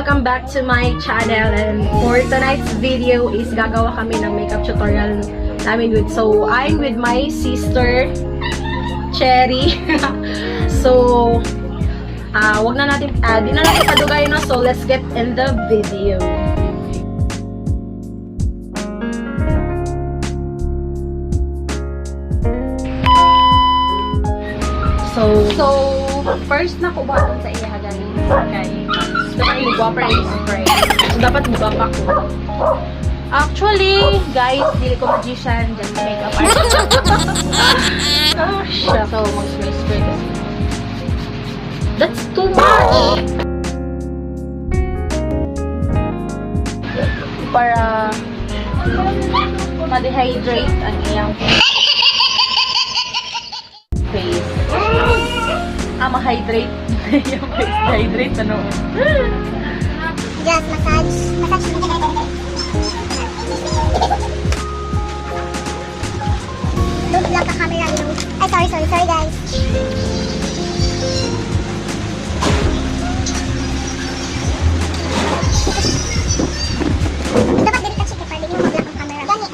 Welcome back to my channel, and for tonight's video is gagawa kami ng makeup tutorial namin with, so I'm with my sister Cherry. So wag na natin di na natin padugayin no. So let's get in the video. So, So, first na ko ba sa iya guys? Kay dapat mugwapa spray, spray. So, dapat mugwapa ko. Actually, guys, dili ko magician, just makeup artist. Ah, siya. So, mag-spray spray kasi. That's too much! Para ma-dehydrate ang iyang face. Ah, ma-hydrate. Iyang face dehydrate, ano? Just massage. Massage. Don't block the camera. Ay, sorry, sorry, sorry, guys. Dapat dili ka chika para di mo ma-block ang camera. Gani.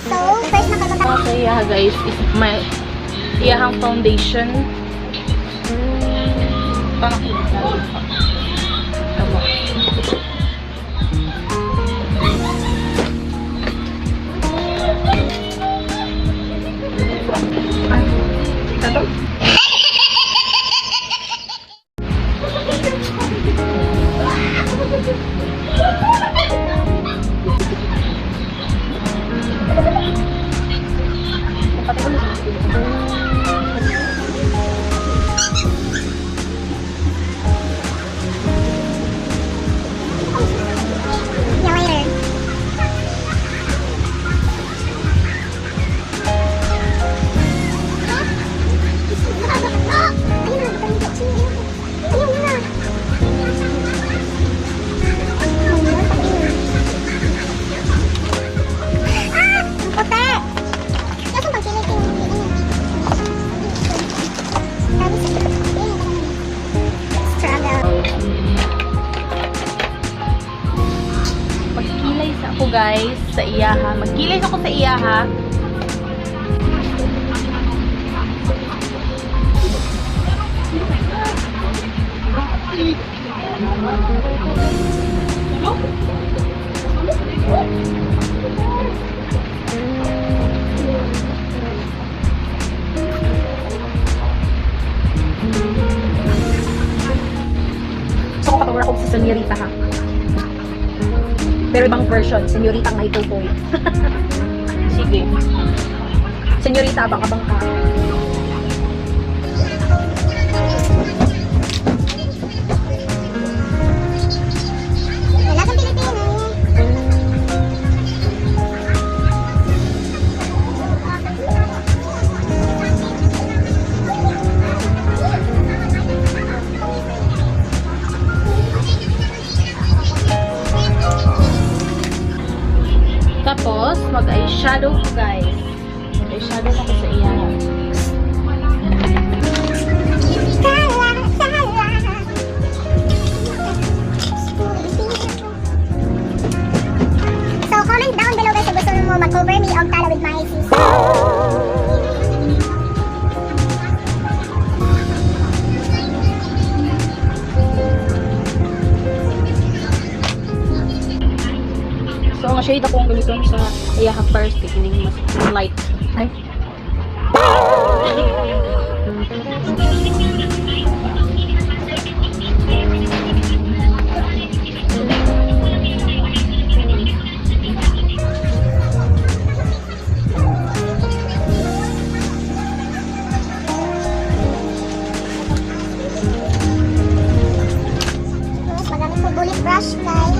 So, first na kayo Sa iya guys is my iyahang foundation. Panakita. Tama. Ay, ito? Yeah, later. Ayun na, Ah! Ang puti! Nasaan pang kilay kayo? Struggle. Magkilay sa ako guys sa iyaha. Magkilay ako sa iyaha. So, kapag ako sa Senyorita ha. Pero ibang version, Senyorita may tutoy. Sige. Senyorita, abang-abang ka. Wala kang Pilipino. Tapos, mag-eyeshadow ko guys. Mag-eyeshadow ako sa iyaha. Kala, sala. So, comment down below guys kung gusto mo mag-cover me og tala with my sister. So, ang shade ako ang gamiton sa iyaha first. Kay kining mas light. Ay. Yes, magamit ko bullet brush, guys.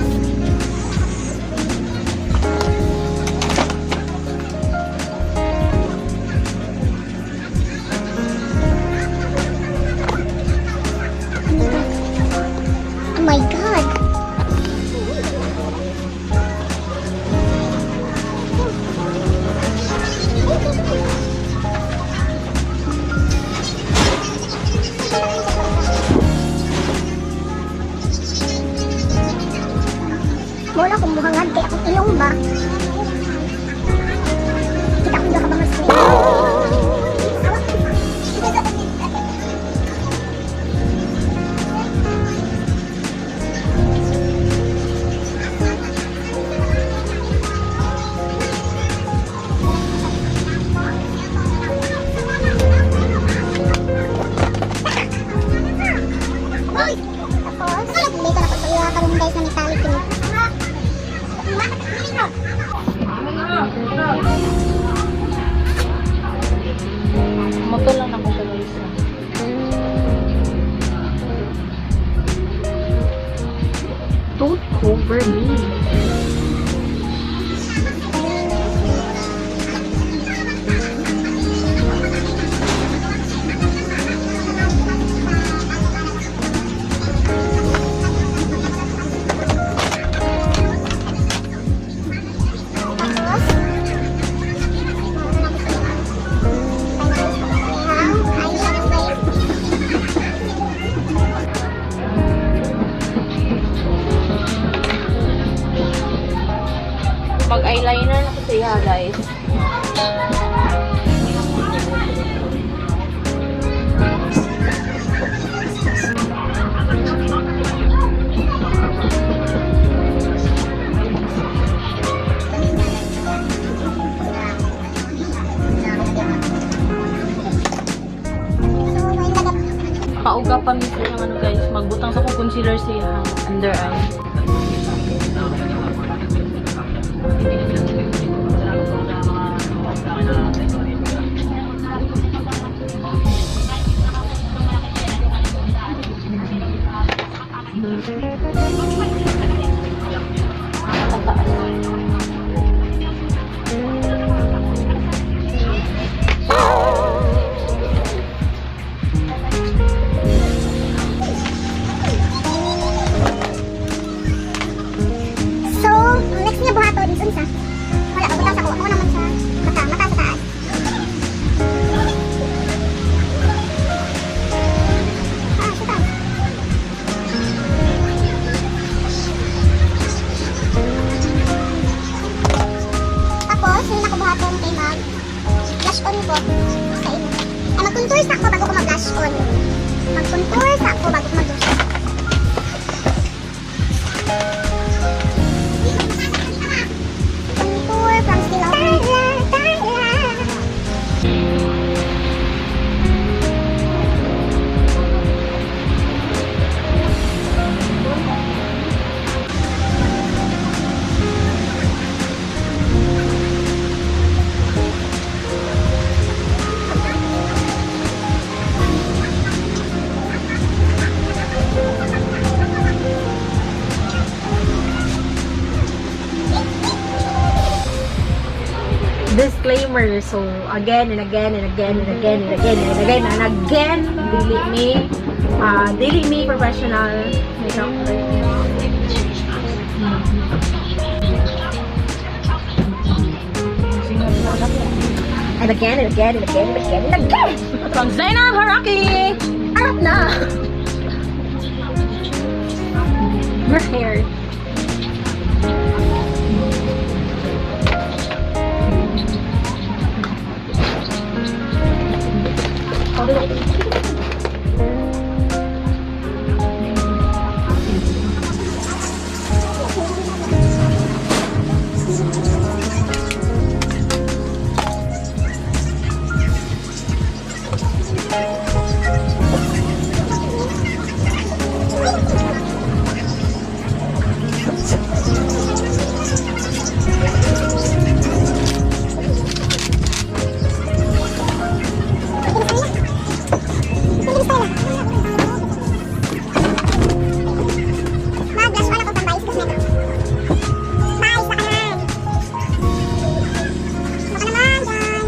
Wala akong muhangad kay akong ilong ba? Kita akong duha ka bangos. Tapos, dito na po sa iya karon, guys, na metallic yun. Moto lang ako siya, guys. Don't cover me. Tapos, eyeshadow, guys. Mag-eyeliner na ko sa iya, guys. So, may lagat. Pauga pa mismo yung ano, guys. Magbutang sa kong concealer sa iya under eye. Ang taas. So, ang next niya buhaton is unsa? Wala, pabutang sa kuha. Ako naman sa mata, mata sa taas. Ah, sa taas. Tapos, yun ako buhaton kay mag blush on ko sa imo. Ay, mag-contour sa ako bago ko mag-blush on. Mag-contour sa ako bago ko mag-blush on. Contour from Stila. Tala, tala. Disclaimer. So, again and again and again and again and again and again and again, dili me professional makeup artist. And again and again and again and again and again. From Zainab Haraki! Arat na! Your hair. Mag-blush on ako from Vice Cosmetics. Vice, baka naman. Baka naman dyan.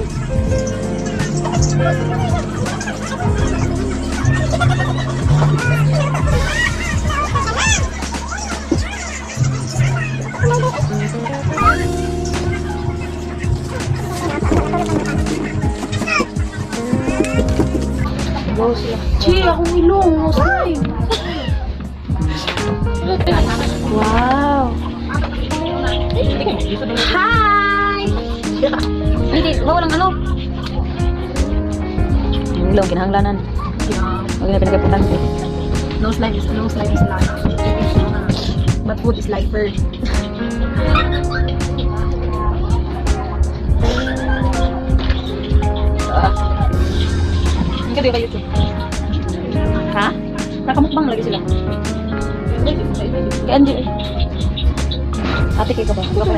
Chi, akong ilong. Slime. Wow. Hi! Hindi, wala lang ano. Yung lang, kinahanglanan. Huwag na pinag-importante. No slime is life. But food is lifer. Hindi ka di ba YouTube? Ha? Nakamukbang lagi sila. Kay Angie eh. Ate, kay ka ba? Ka ba?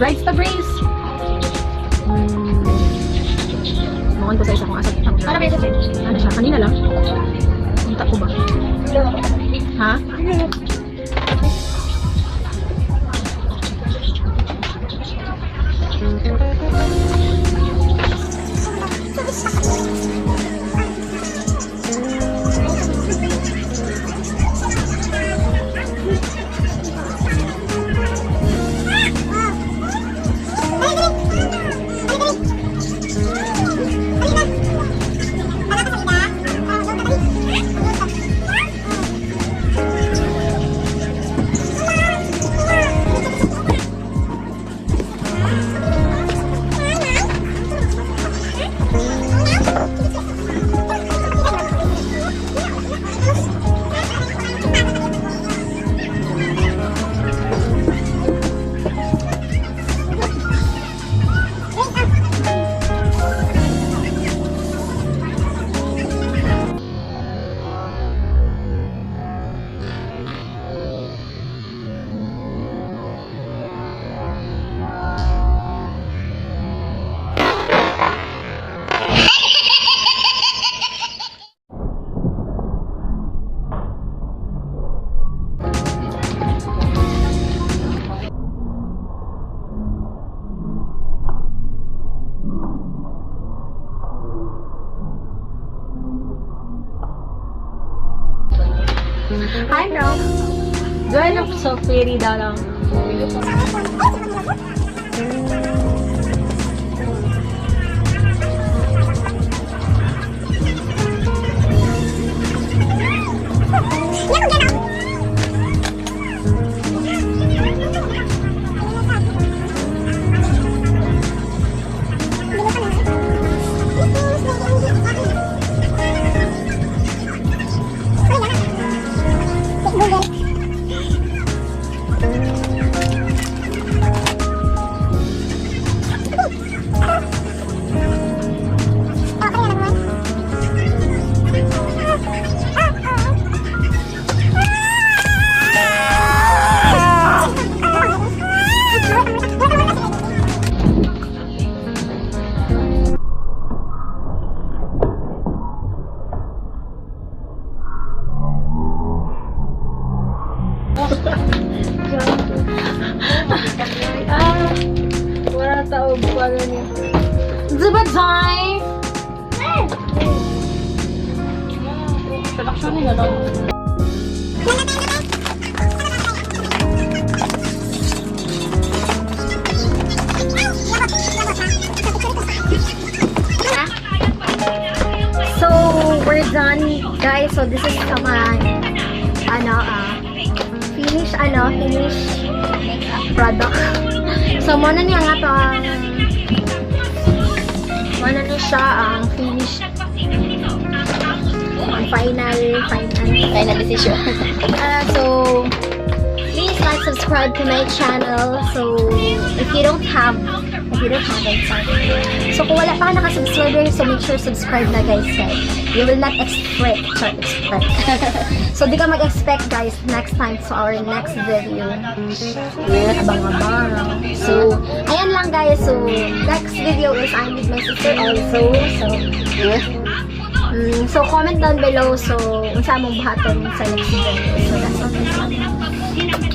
Rides the breeze! Mukhang ko sa isa kung asa. Para ba ito? Ano siya? Kanina lang? Punta ko ba? Ha? Hi, bro. Do I look so pretty daw lang? Google. Ah, wala tao ba niya? Diba, Jai? Production nila lang. So, we're done, guys. So, this is my, ano, finish product. So, mao na niya nga to ang, mao na niya siya ang finish, ang final, final, Final decision. So, please like, subscribe to my channel. So, if you don't have it, sorry. So, kung wala pa ka nakasubscribe, so make sure subscribe na, guys. Kay you will not expect, sorry, expect. So, di ka mag-expect, guys, next time to our next video. Abang-abang. So, ayan lang, guys. So, next video is I'm with my sister also. So, so comment down below. So, unsa among buhaton sa next video. So, that's all.